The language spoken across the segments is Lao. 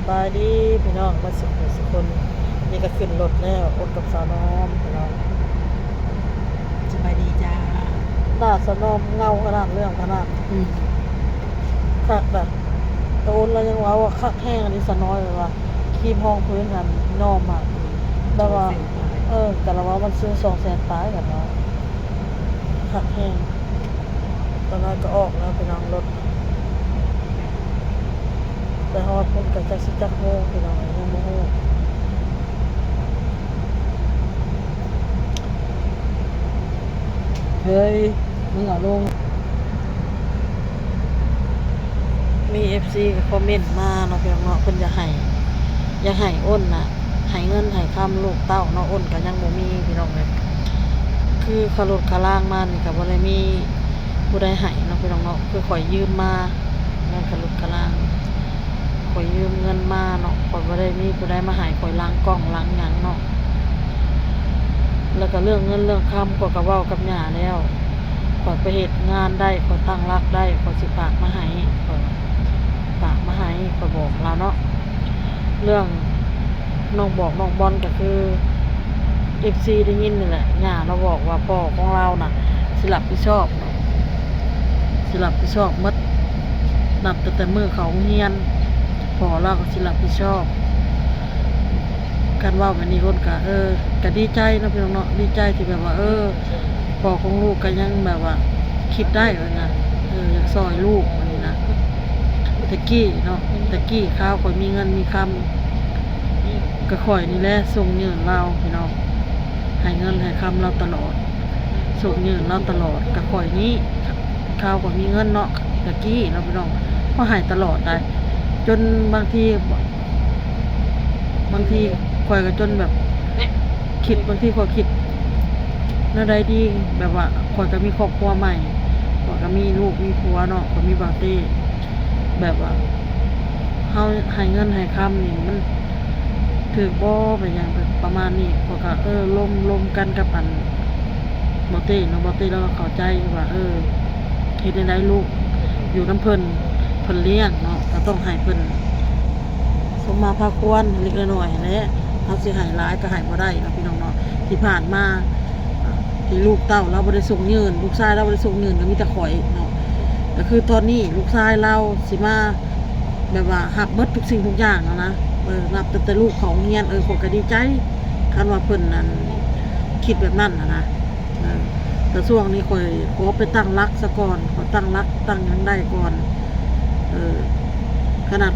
ສະບາຍດີພີ່ນ້ອງເບິດສຸຂູສຸຄົນ. ນີ້ກໍຂຶ້ນລົດແລ້ວ ອົນກັບສາວນ້ອມພີ່ນ້ອງ. ສະບາຍດີຈ້າ. ໜ້າສາວນ້ອມເງົາຂະໜາດ ເຫຼືອງຂະໜາດ. ອືມ ຄັກນະ. ຕາອົນລາວຍັງເວົ້າວ່າຄັກແຮງອີ່ຫຼີສາວນ້ອຍ, ແບບວ່າຄຣີມຮອງພື້ນຫັ້ນ ນ້ອມມາ ແບບວ່າ ສອງແສນປາຍ. ເອີ ກະລະວ່າມັນຊື້ສອງແສນປາຍກັນວ່າ ຄັກແຮງ. ຕອນນັ້ນກໍອອກແລ້ວພີ່ນ້ອງ ລົດ ໄປຮອດພຸ້ນກໍຈັກຊິຈັກໂມງພີ່ນ້ອງ ຍັງບໍ່ຮູ້. ເຮີ້ຍ ມຶງເອົາລົງ. ມີເອັຟຊີກໍຄອມເມັນມາເນາະພີ່ນ້ອງເນາະ, ເພິ່ນຢາກໃຫ້ ຢາກໃຫ້ອົນນະ ໃຫ້ເງິນໃຫ້ຄຳລູກເຕົ້າເນາະ. ອົນກໍຍັງບໍ່ມີພີ່ນ້ອງເອີຍ, ຄືຄ່າລົດຄ່າລາງມານີ້ກໍບໍ່ໄດ້ມີຜູ້ໃດໃຫ້ເນາະພີ່ນ້ອງເນາະ, ຄືຂ້ອຍຢືມມາ ເງິນຄ່າລົດຄ່າລາງ ຂ້ອຍຢືມເງິນມາເນາະ, ຂ້ອຍບໍ່ໄດ້ມີຜູ້ໃດມາໃຫ້ຂ້ອຍຫຼັງກ້ອງຫຼັງຫຍັງເນາະ. ແລ້ວກໍເລື່ອງເງິນເລື່ອງຄຳ ຂ້ອຍກໍເວົ້າກັບຍ່າແລ້ວ, ຂ້ອຍໄປເຮັດງານໄດ້ ຂ້ອຍຕັ້ງຫຼັກໄດ້ ຂ້ອຍຊິຝາກມາໃຫ້ ຂ້ອຍຝາກມາໃຫ້ ຂ້ອຍບອກລາວເນາະ. ເລື່ອງນ້ອງບອກນ້ອງບອນ ກໍຄືເອັຟຊີໄດ້ຍິນນີ້ແຫຼະ, ຍ່າລາວບອກວ່າພໍ່ຂອງລາວນະ ຊິຮັບຜິດຊອບເນາະ ຊິຮັບຜິດຊອບໝົດ ນັບຕັ້ງແຕ່ມື້ເຂົ້າໂຮງຮຽນ ພໍ່ລາວກໍຊິຮັບຜິດຊອບ. ຄັນເວົ້າແບບນີ້ຄົນກໍ ເອີ ກໍດີໃຈເນາະພີ່ນ້ອງເນາະ, ດີໃຈທີ່ແບບວ່າ ເອີ ພໍ່ຂອງລູກກໍຍັງແບບວ່າຄິດໄດ້ວ່ານະ, ເອີ ຢາກຊ່ອຍລູກວ່ານີ້ນະ. ແຕ່ກີ້ເນາະ ແຕ່ກີ້ຄາວຂ້ອຍມີເງິນມີຄຳ ກໍຂ້ອຍນີ້ແຫຼະສົ່ງຍື່ນລາວພີ່ນ້ອງ, ໃຫ້ເງິນໃຫ້ຄຳລາວຕະຫຼອດ ສົ່ງຍື່ນລາວຕະຫຼອດ. ກໍຂ້ອຍນີ້ ຄາວຂ້ອຍມີເງິນເນາະ ແຕ່ກີ້ເນາະພີ່ນ້ອງ, ຂ້ອຍໃຫ້ຕະຫຼອດໄດ໋ ຈົນບາງທີ ບາງທີຂ້ອຍກໍຈົນແບບຄິດ ບາງທີຂ້ອຍຄິດແນວໃດດີ ແບບວ່າຂ້ອຍກໍມີຄອບຄົວໃໝ່ ຂ້ອຍກໍມີລູກມີຜົວເນາະ ຂ້ອຍມີບາວເຕ້ ແບບວ່າເຮົາໃຫ້ເງິນໃຫ້ຄຳນີ້ມັນຖືກບໍ່ ແບບຫຍັງປະມານນີ້. ຂ້ອຍກໍ ເອີ ລົມ ລົມກັນກັບອັນ ບໍ່ເຕ້ເນາະ, ບໍ່ເຕ້ລາວກໍເຂົ້າໃຈວ່າ ເອີ ເຮັດແນວໃດລູກຢູ່ນຳເພິ່ນ ເພິ່ນລ້ຽງເນາະ ກໍຕ້ອງໃຫ້ເພິ່ນສົມມາພາຄວນເລັກນ້ອຍຫັ້ນແຫຼະ. ເຮົາຊິໃຫ້ຫຼາຍກໍໃຫ້ບໍ່ໄດ້ເນາະ ພີ່ນ້ອງເນາະ. ທີ່ຜ່ານມາ ທີ່ລູກເຕົ້າລາວບໍ່ໄດ້ສົ່ງຍື່ນ ລູກຊາຍລາວບໍ່ໄດ້ສົ່ງຍື່ນ ກໍມີແຕ່ຂ້ອຍເນາະ. ກໍຄືຕອນນີ້ລູກຊາຍລາວຊິມາ ແບບວ່າຮັບໝົດທຸກສິ່ງທຸກຢ່າງຫັ້ນນະ. ເອີ ນັບຕັ້ງແຕ່ລູກເຂົ້າໂຮງຮຽນ ເອີ ຂ້ອຍກໍດີໃຈ ຄັນວ່າເພິ່ນນັ້ນຄິດແບບນັ້ນຫັ້ນນະ. ເອີ ແຕ່ຊ່ວງນີ້ຂ້ອຍຂໍໄປຕັ້ງຫຼັກສາກ່ອນ ຂໍຕັ້ງຫຼັກຕັ້ງຫຍັງໄດ້ກ່ອນ. ເອີ ຂະໜາດ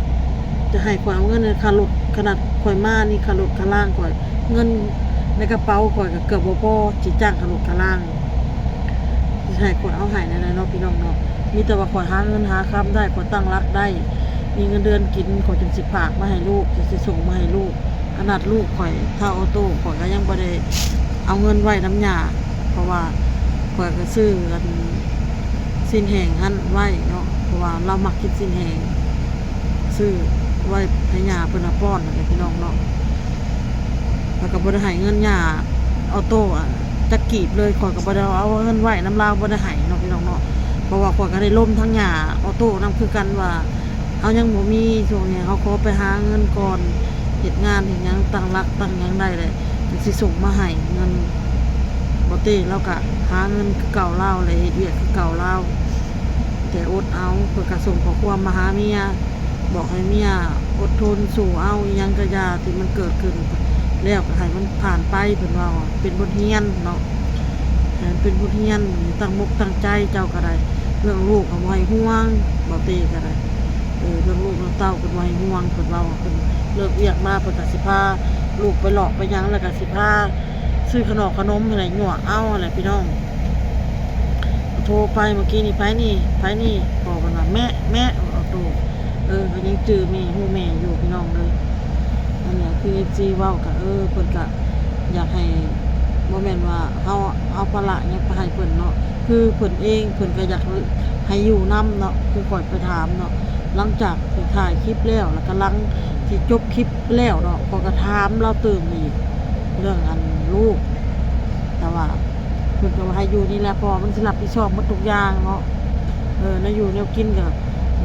ຈະໃຫ້ຂ້ອຍເອົາເງິນໃນຄ່າລົດ ຂະໜາດຂ້ອຍມານີ້ ຄ່າລົດຄ່າລາງຂ້ອຍ ເງິນໃນກະເປົາຂ້ອຍກໍເກືອບບໍ່ພໍ ຊິຈ້າງຄ່າລົດຄ່າລາງ. ຊິໃຫ້ຂ້ອຍເອົາໃຫ້ແນວໃດເນາະ ພີ່ນ້ອງເນາະ. ມີແຕ່ວ່າຂ້ອຍຫາເງິນຫາຄຳໄດ້ ຂ້ອຍຕັ້ງຫຼັກໄດ້ ມີເງິນເດືອນກິນ ຂ້ອຍຈຶ່ງຊິຝາກມາໃຫ້ລູກ ຈຶ່ງຊິສົ່ງມາໃຫ້ລູກ. ຂະໜາດລູກຂ້ອຍທ້າວອໍໂຕ້ ຂ້ອຍກໍຍັງບໍ່ໄດ້ເອົາເງິນໄວ້ນຳຍ່າ ເພາະວ່າຂ້ອຍກໍຊື້ອັນຊີ້ນແຫ້ງຫັ້ນໄວ້ເນາະ ເພາະວ່າລາວມັກກິນຊີ້ນແຫ້ງ ຊື້ໄວ້ໃຫ້ຍ່າເພິ່ນເອົາປ້ອນຫັ້ນແຫຼະ ພີ່ນ້ອງເນາະ. ແລ້ວກໍບໍ່ໄດ້ໃຫ້ເງິນຍ່າອໍໂຕ້ ອາ ຈັກກີບເລີຍ ຂ້ອຍກໍບໍ່ໄດ້ເອົາເງິນໄວ້ນຳລາວ ບໍ່ໄດ້ໃຫ້ເນາະ ພີ່ນ້ອງເນາະ. ເພາະວ່າຂ້ອຍກໍໄດ້ລົມທາງຍ່າອໍໂຕ້ນຳຄືກັນວ່າ ເຮົາຍັງບໍ່ມີ ຊ່ວງນີ້ເຮົາຂໍໄປຫາເງິນກ່ອນ ເຮັດງານເຮັດຫຍັງ ຕັ້ງຫຼັກຕັ້ງຫຍັງໄດ້ແຫຼະ ຈັ່ງຊິສົ່ງມາໃຫ້ເງິນ. ບໍ່ເຕ້ລາວກະຫາເງິນຄືເກົ່າລາວແຫຼະ ເຮັດວຽກຄືເກົ່າລາວ ແຕ່ອົດເອົາ. ເພິ່ນກະສົ່ງຂໍ້ຄວາມມາຫາເມຍ ບອກໃຫ້ເມຍອົດທົນສູ້ເອົາ ອີ່ຫຍັງກະຢ່າທີ່ມັນເກີດຂຶ້ນແລ້ວ ກະໃຫ້ມັນຜ່ານໄປ ເພິ່ນເວົ້າ ເປັນບົດຮຽນເນາະ ໃຫ້ມັນເປັນບົດຮຽນ. ຕັ້ງມົກຕັ້ງໃຈເຈົ້າກະໄດ້ ເລື່ອງລູກກະບໍ່ໃຫ້ຫ່ວງ ບໍ່ເຕ້ກະໄດ້. ເອີ ເລື່ອງລູກເລື່ອງເຕົ້າເພິ່ນບໍ່ໃຫ້ຫ່ວງ ເພິ່ນເວົ້າ ເພິ່ນເລີກວຽກມາ ເພິ່ນກະຊິພາລູກໄປເລາະໄປຫຍັງ ແລ້ວກະຊິພາຊື້ຂະໜົມຂະໜົມຫັ້ນແຫຼະ ຍົວະເອົາຫັ້ນແຫຼະ ພີ່ນ້ອງ. ໂທໄປເມື່ອກີ້ນີ້ ໃຜນີ້ ໃຜນີ້ ບອກເພິ່ນວ່າ ແມະ ແມະ ອໍໂຕ້. ເອີ ກໍຍັງຈື່ແມ່ ຮູ້ແມ່ຢູ່ ພີ່ນ້ອງເອີຍ. ອັນນີ້ຄືເອັຟຊີເວົ້າກະ ເອີ ເພິ່ນກະຢາກໃຫ້ ບໍ່ແມ່ນວ່າເຮົາເອົາພາລະຫຍັງໄປໃຫ້ເພິ່ນເນາະ ຄືເພິ່ນເອງເພິ່ນກະຢາກໃຫ້ຢູ່ນຳເນາະ. ຄືຂ້ອຍໄປຖາມເນາະ ຫຼັງຈາກທີ່ຖ່າຍຄລິບແລ້ວ ແລ້ວກະຫຼັງທີ່ຈົບຄລິບແລ້ວເນາະ ຂ້ອຍກະຖາມລາວຕື່ມອີກ ເລື່ອງອັນລູກ ແຕ່ວ່າເພິ່ນກະວ່າໃຫ້ຢູ່ນີ້ແຫຼະ ເພາະວ່າມັນຊິຮັບຜິດຊອບໝົດທຸກຢ່າງເນາະ. ເອີ ແນວຢູ່ແນວກິນກະ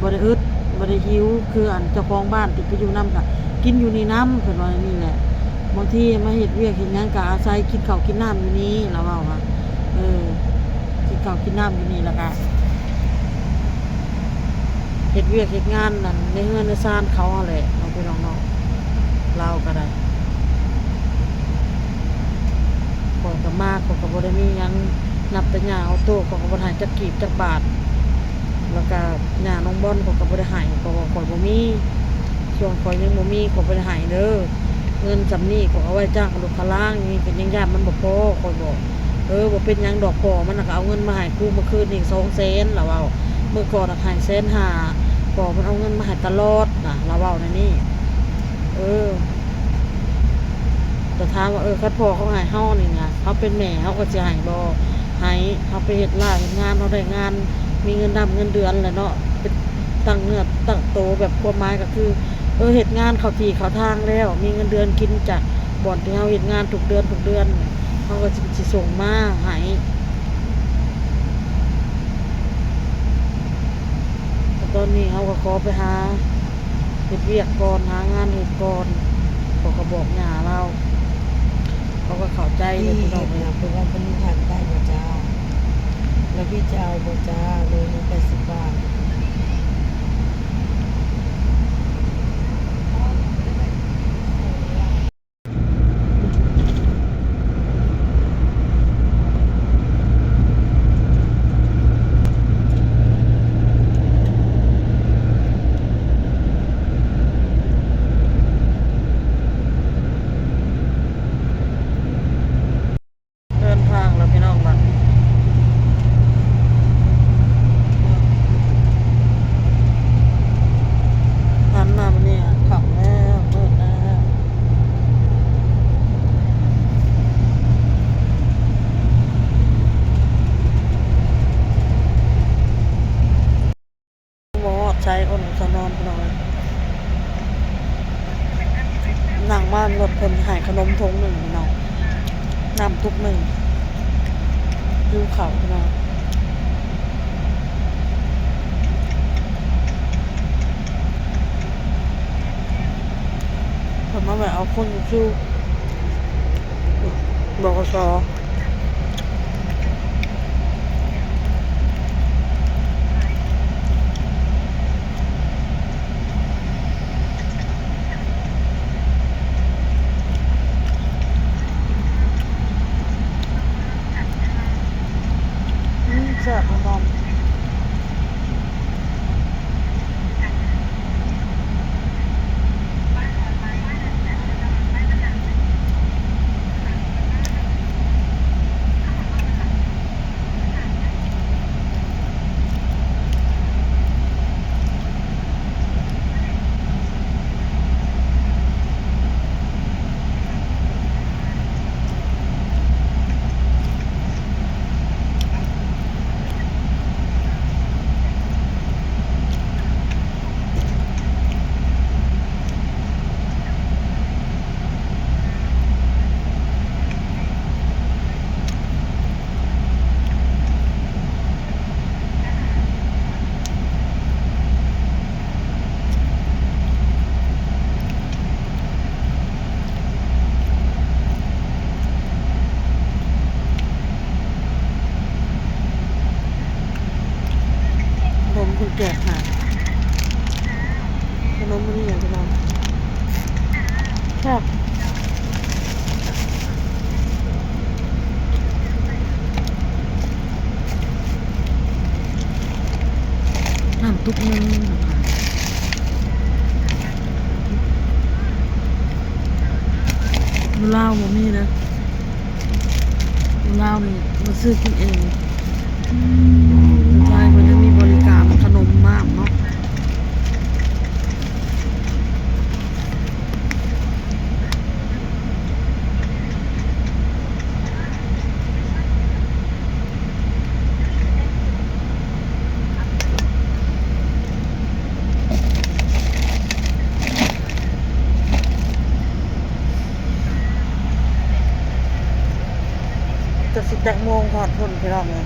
ບໍ່ໄດ້ອຶດ ບໍ່ໄດ້ຫິວ ຄືອັນເຈົ້າຂອງບ້ານທີ່ໄປຢູ່ນຳກະກິນຢູ່ນີ້ນຳ ເພິ່ນວ່າແນວນີ້ແຫຼະ. ບາງທີມາເຮັດວຽກເຮັດຫຍັງກະອາໄສກິນເຂົ້າກິນນ້ຳຢູ່ນີ້ ລາວເວົ້າວ່າ ເອີ ກິນເຂົ້າກິນນ້ຳຢູ່ນີ້ ແລ້ວກະເຮັດວຽກເຮັດງານນັ້ນໃນເຮືອນໃນຊານເຂົາຫັ້ນແຫຼະເນາະ ພີ່ນ້ອງເນາະ. ລາວກະໄດ້ ຂ້ອຍກະມາ ຂ້ອຍກະບໍ່ໄດ້ມີຫຍັງ ນັບແຕ່ຍ່າອອໂຕ້ ຂ້ອຍກະບໍ່ໄດ້ໃຫ້ຈັກກີບຈັກບາດ ແລ້ວກະຍ່ານ້ອງບອນ ຂ້ອຍກະບໍ່ໄດ້ໃຫ້ ເພາະວ່າຂ້ອຍບໍ່ມີ ຊ່ວງຂ້ອຍຍັງບໍ່ມີ ຂ້ອຍບໍ່ໄດ້ໃຫ້ເດີ. ເງິນສ່ຳນີ້ຂ້ອຍເອົາໄວ້ຈ້າງລູກຄ່າລ້າງນີ້ ກະຍັງຢ້ານມັນບໍ່ພໍ ຂ້ອຍບອກ ເອີ ບໍ່ເປັນຫຍັງດອກ ພໍ່ມັນນະກະເອົາເງິນມາໃຫ້ກູເມື່ອຄືນນີ້ສອງແສນ ລາວເວົ້າ ມື້ກ່ອນນະໃຫ້ແສນຫ້າ ພໍ່ມັນເອົາເງິນມາໃຫ້ຕະຫຼອດນະ ລາວເວົ້າແນວນີ້ ເອີ. ແຕ່ຖາມວ່າ ເອີ ຄັນພໍ່ເຂົາໃຫ້ເຮົານີ້ນະ ເຮົາເປັນແມ່ເຮົາກະຊິໃຫ້ບໍ່? ໃຫ້. ເຮົາໄປເຮັດລາວເຮັດງານ ເຮົາໄດ້ງານ ມີເງິນດຳເງິນເດືອນແຫຼະເນາະ ເປັນຕັ້ງເນື້ອຕັ້ງໂຕ ແບບຄວາມໝາຍກະຄື ເອີ ເຮັດງານເຂົ້າທີ່ເຂົ້າທາງແລ້ວ ມີເງິນເດືອນກິນຈາກບ່ອນທີ່ເຮົາເຮັດງານທຸກເດືອນທຸກເດືອນ ເຮົາກະຊິ ຊິສົ່ງມາໃຫ້. ແຕ່ຕອນນີ້ເຮົາກະຂໍໄປຫາ ເຮັດວຽກກ່ອນ ຫາງານເຮັດກ່ອນ ເຂົາກະບອກຍ່າລາວ ເຂົາກະເຂົ້າໃຈເດ້ພີ່ນ້ອງເອີຍ. ເປັນວ່າເພິ່ນຫັນໄດ້ບໍ່ຈ້າ? ແລ້ວພີ່ຈະເອົາບໍ່ຈ້າ? ໂລໜຶ່ງແປດສິບບາດ. ເດີນທາງແລ້ວພີ່ນ້ອງ ບາດນີ້ ຫັນມາບາດນີ້ຄ່ຳແລ້ວ ມືດແລ້ວ. ບໍ່ຮອດໃສ ອົນສະນອນພີ່ນ້ອງເອີຍ. ນັ່ງມາລົດເພິ່ນໃຫ້ຂະໜົມຖົງໜຶ່ງພີ່ນ້ອງ ນ້ຳຕຸກໜຶ່ງ ຫິວເຂົ້າພີ່ນ້ອງ. ເພິ່ນມາແວ່ເອົາຄົນຢູ່ຄິວ ບກສ. ອືມ ແຊບ ຫອມໆ. ລົມເພິ່ນແຈກໃຫ້ ຂະໜົມມື້ນີ້ພີ່ນ້ອງ ແຊບ. ນ້ຳຕຸກໜຶ່ງ ຢູ່ລາວບໍ່ມີເດີ ຢູ່ລາວນີ້ມາຊື້ກິນເອງ. ຢູ່ໄທເພິ່ນຈະມີບໍລິການຂະໜົມນ້ຳເນາະ. ຈັກຊິຈັກໂມງຮອດພຸ້ນພີ່ນ້ອງເອີຍ.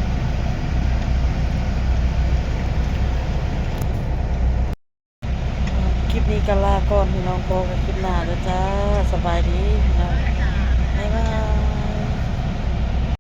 ຄລິບນີ້ກໍລາກ່ອນ ພີ່ນ້ອງ ພໍ້ກັນຄລິບໜ້າເດີຈ້າ ສະບາຍດີ.